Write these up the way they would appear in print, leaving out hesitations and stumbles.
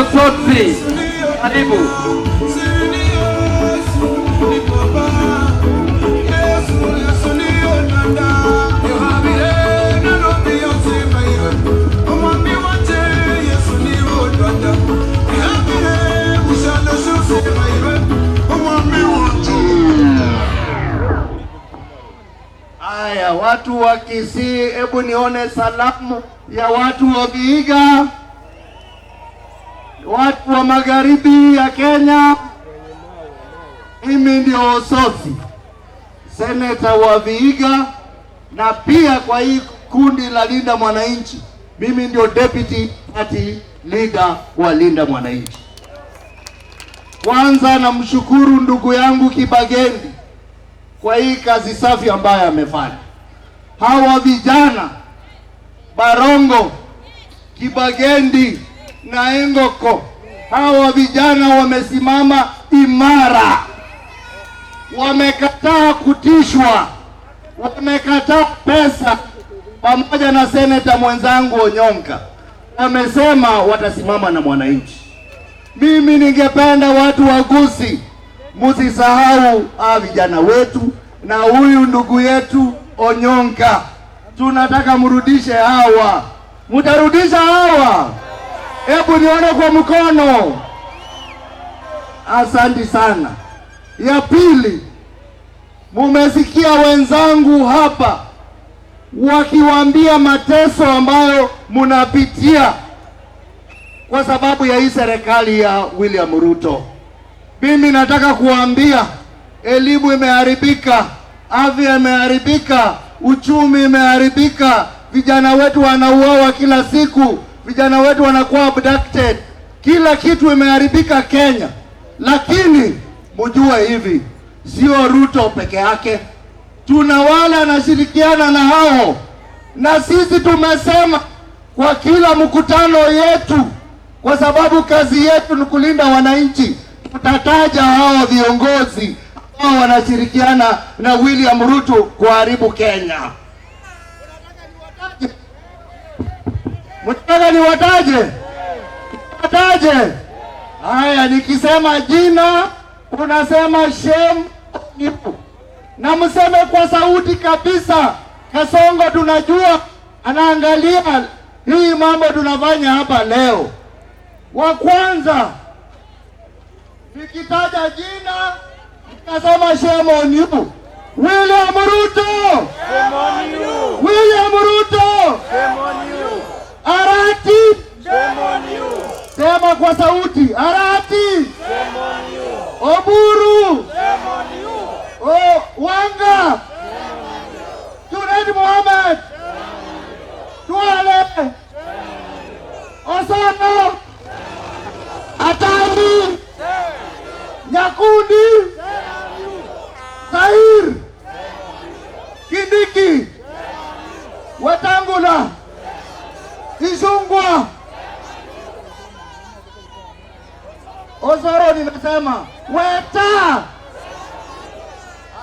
Osotsi, karibu. Haya, watu wa Kisii, hebu nione salamu ya watu wa Vihiga, watu wa magharibi ya Kenya. Mimi ndio Osotsi, seneta wa Vihiga, na pia kwa hii kundi la Linda Mwananchi, mimi ndio deputy party leader wa Linda Mwananchi. Kwanza namshukuru ndugu yangu Kibagendi kwa hii kazi safi ambayo amefanya. Hawa vijana Barongo, Kibagendi na Engoko, hawa vijana wamesimama imara, wamekataa kutishwa, wamekataa pesa, pamoja na seneta mwenzangu Onyonka, wamesema watasimama na mwananchi. Mimi ningependa watu wa Gusii musisahau hawa vijana wetu na huyu ndugu yetu Onyonka, tunataka mrudishe hawa. Mtarudisha hawa? Hebu nione kwa mkono. Asanti sana. Ya pili, mumesikia wenzangu hapa wakiwaambia mateso ambayo munapitia kwa sababu ya hii serikali ya William Ruto. Mimi nataka kuambia elimu imeharibika, afya imeharibika, uchumi imeharibika, vijana wetu wanauawa kila siku, vijana wetu wanakuwa abducted, kila kitu imeharibika Kenya. Lakini mjue hivi, sio Ruto peke yake, tuna wale anashirikiana na hao, na sisi tumesema kwa kila mkutano yetu, kwa sababu kazi yetu ni kulinda wananchi, tutataja hao viongozi ambao wanashirikiana na William Ruto kuharibu Kenya. Mtaka niwataje? Wataje? Haya, nikisema jina unasema shame on you, na mseme kwa sauti kabisa. Kasongo tunajua anaangalia hii mambo tunafanya hapa leo. Wa kwanza nikitaja jina nikasema shame on you, William Ruto, William Ruto, Arati, sema kwa sauti, Arati, Oburu, oh, Wanga, Junet Mohamed, Duale, Osano, Atani, Nyakundi, Zair, Kindiki, Wetangula, Ichung'wah, Osoro, nimesema Weta.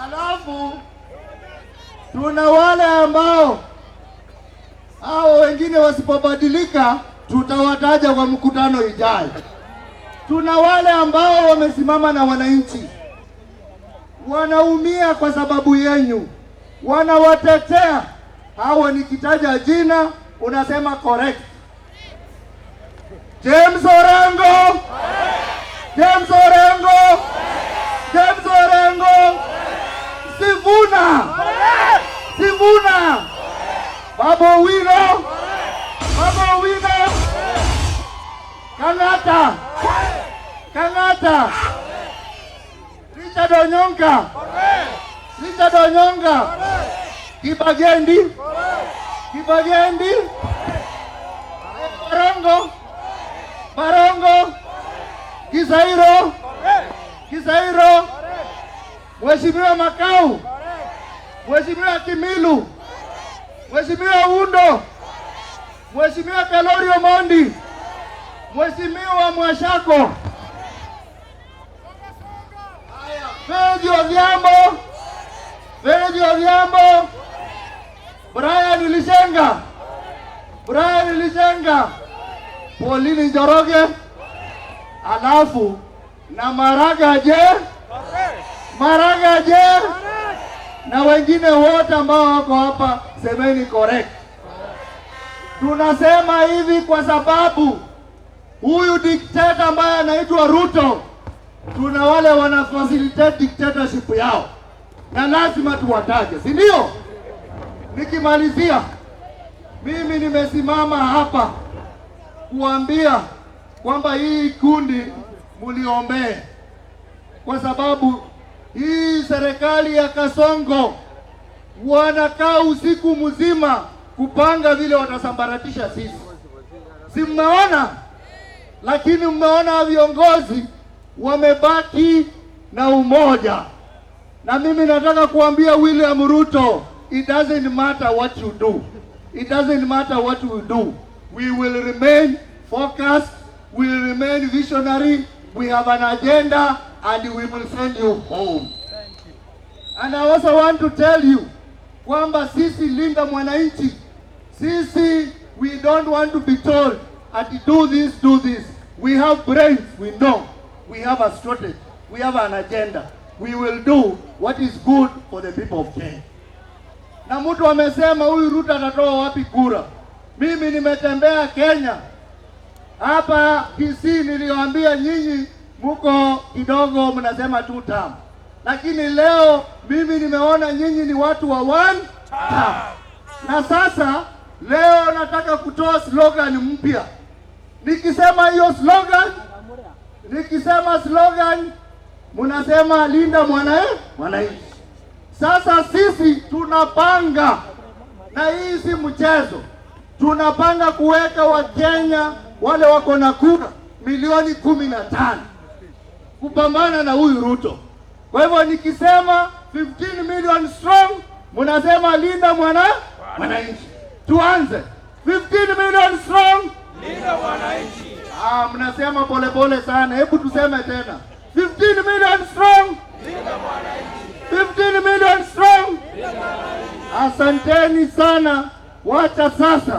Alafu tuna wale ambao hao wengine wasipobadilika tutawataja kwa mkutano ijayo. Tuna wale ambao wamesimama na wananchi, wanaumia kwa sababu yenyu, wanawatetea hao. Nikitaja jina unasema correct. James Orengo, James Orengo, James Orengo, Sifuna, Sifuna, Babu Owino, Babu Owino, Kang'ata, Kang'ata, Richard Onyonka, Richard Onyonka, Kibagendi, Kibagendi, Barongo, Barongo, Kisairo, Kisairo, Mheshimiwa Makau, Mheshimiwa Kimilu, Mheshimiwa Undo, Mheshimiwa Kalori Omondi, Mheshimiwa Mwashako, Feji Odhiambo, Feji Odhiambo, Brian Lishenga, Brian Lishenga, Pauline Njoroge, Alafu na Maraga je? Maraga je? Na wengine wote ambao wako hapa, semeni correct. Tunasema hivi kwa sababu huyu dikteta ambaye anaitwa Ruto, tuna wale wana facilitate dictatorship yao, na lazima tuwataje, si ndio? Nikimalizia, mimi nimesimama hapa kuambia kwamba hii kundi muliombee, kwa sababu hii serikali ya Kasongo wanakaa usiku mzima kupanga vile watasambaratisha sisi. Si mmeona? Lakini mmeona viongozi wamebaki na umoja. Na mimi nataka kuambia William Ruto, it doesn't matter what you do. It doesn't matter what we do. We will remain focused, we will remain visionary, we have an agenda and we will send you home. And I also want to tell you kwamba sisi Linda Mwananchi, sisi we don't want to be told ati do this, do this. We have brains, we know. We have a strategy, we have an agenda. We will do what is good for the people of Kenya. Na mtu amesema huyu Ruto atatoa wapi kura? Mimi nimetembea Kenya hapa Kisii, niliwaambia nyinyi muko kidogo mnasema two term, lakini leo mimi nimeona nyinyi ni watu wa one term. Na sasa leo nataka kutoa slogan mpya. Nikisema hiyo slogan, nikisema slogan, mnasema linda mwananchi. Sasa sisi tunapanga, na hii si mchezo, tunapanga kuweka Wakenya wale wako na kura milioni 15 kupambana na huyu Ruto. Kwa hivyo nikisema 15 million strong, mnasema linda mwananchi. Tuanze 15 million strong. Linda mwananchi. Ah, mnasema polepole sana. Hebu tuseme tena 15 million strong. Linda mwananchi. 15 million strong. Asanteni sana. Wacha sasa